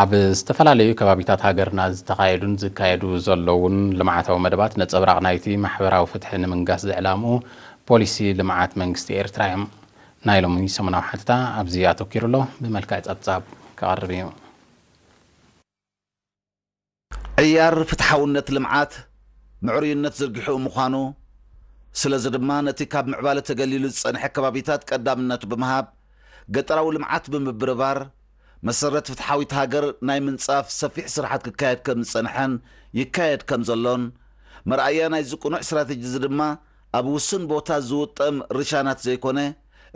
ኣብ ዝተፈላለዩ ከባቢታት ሃገርና ዝተኻየዱን ዝካየዱ ዘለውን ልምዓታዊ መደባት ነጸብራቕ ናይቲ ማሕበራዊ ፍትሒ ንምንጋስ ዝዕላምኡ ፖሊሲ ልምዓት መንግስቲ ኤርትራ እዮም። ናይ ሎሚ ሰሙናዊ ሓተታ ኣብዚ ኣተኪሩ ኣሎ። ብመልክዕ ጸብጻብ ክቐርብ እዩ። ዕያር ፍትሓውነት ልምዓት ምዕሩይነት ዝርግሕኡ ምዃኑ፣ ስለዚ ድማ ነቲ ካብ ምዕባለ ተገሊሉ ዝጸንሐ ከባቢታት ቀዳምነት ብምሃብ፣ ገጠራዊ ልምዓት ብምብርባር፣ መሰረት ፍትሓዊት ሃገር ናይ ምንጻፍ ሰፊሕ ስራሓት ክካየድ ከም ዝጸንሐን ይካየድ ከም ዘሎን፣ መርኣያ ናይዚ ቅኑዕ ስትራተጂ እዚ ድማ ኣብ ውሱን ቦታ ዝውጠም ርሻናት ዘይኮነ፣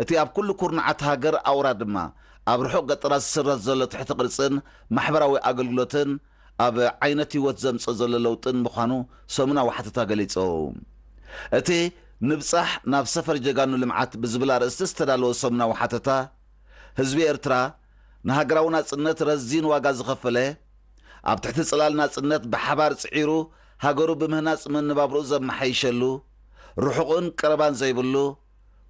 እቲ ኣብ ኩሉ ኩርናዓት ሃገር ኣውራ ድማ ኣብ ርሑቕ ገጠራት ዝስረጽ ዘሎ ትሕቲ ቅርጽን ማሕበራዊ ኣገልግሎትን ኣብ ዓይነት ህይወት ዘምጽኦ ዘሎ ለውጥን ምዃኑ ሰሙናዊ ሓተታ ገሊጹ። እቲ ንብጻሕ ናብ ሰፈር ጀጋኑ ልምዓት ብዝብል ኣርእስቲ ዝተዳለወ ሰሙናዊ ሓተታ፣ ህዝቢ ኤርትራ ንሃገራዊ ናጽነት ረዚን ዋጋ ዝኸፈለ፣ ኣብ ትሕቲ ጽላል ናጽነት ብሓባር ጽዒሩ ሃገሩ ብምህናጽ መነባብርኡ ዘመሓይሸሉ፣ ርሑቕን ቀረባን ዘይብሉ፣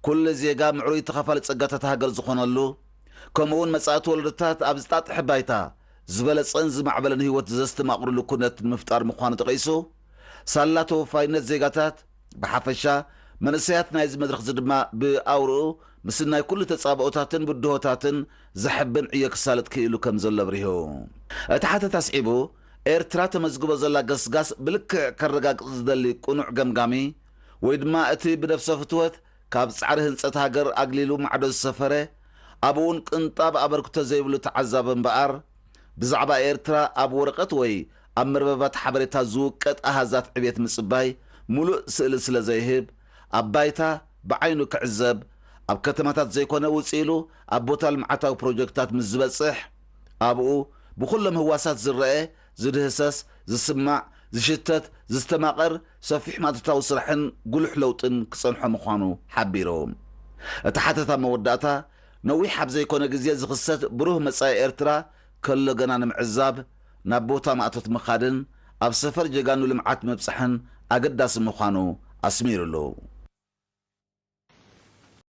ኩሉ ዜጋ ምዕሩይ ተኻፋሊ ጸጋታት ሃገር ዝኾነሉ፣ ከምኡውን መጻእቲ ወለዶታት ኣብ ዝጣጥሐ ባይታ ዝበለጸን ዝማዕበለን ህይወት ዘስተማቕርሉ ኩነት ንምፍጣር ምዃኑ ጠቒሱ፣ ሳላ ተወፋይነት ዜጋታት ብሓፈሻ፣ መንእሰያት ናይዚ መድረኽ እዚ ድማ ብኣውርኡ ምስናይ ኩሉ ተጻብኦታትን ብድሆታትን ዘሐብን ዕዮ ክሳለጥ ክኢሉ ከም ዘሎ ኣብሪሁ። እቲ ሓተታ ኣስዒቡ፣ ኤርትራ ተመዝግቦ ዘላ ገስጋስ ብልክዕ ከረጋግጽ ዝደሊ ቅኑዕ ገምጋሚ፣ ወይ ድማ እቲ ብነፍሰ ፍትወት ካብ ጻዕሪ ህንጸት ሃገር ኣግሊሉ ማዕዶ ዝሰፈረ፣ ኣብኡ እውን ቅንጣብ ኣበርክቶ ዘይብሉ ተዓዛቢ እምበኣር፣ ብዛዕባ ኤርትራ ኣብ ወረቐት ወይ ኣብ መርበባት ሓበሬታ ዝውቀጥ ኣሃዛት ዕብየት ምጽባይ ምሉእ ስእሊ ስለ ዘይህብ፣ ኣብ ባይታ ብዓይኑ ክዕዘብ፣ ኣብ ከተማታት ዘይኮነ ውጽእ ኢሉ ኣብ ቦታ ልምዓታዊ ፕሮጀክትታት ምስ ዝበጽሕ፣ ኣብኡ ብኹሎም ህዋሳት ዝረአ፣ ዝድህሰስ፣ ዝስማዕ፣ ዝሽተት፣ ዝስተማቐር ሰፊሕ ማእቶታዊ ስራሕን ጉሉሕ ለውጥን ክጸንሖ ምዃኑ ሓቢሩ። እቲ ሓተታ መወዳእታ፣ ነዊሕ ኣብ ዘይኮነ ግዜ ዝኽሰት ብሩህ መጻኢ ኤርትራ ከሎ ገና ንምዕዛብ፣ ናብ ቦታ ማእቶት ምኻድን ኣብ ሰፈር ጀጋኑ ልምዓት ምብጻሕን ኣገዳሲ ምዃኑ ኣስሚሩሉ።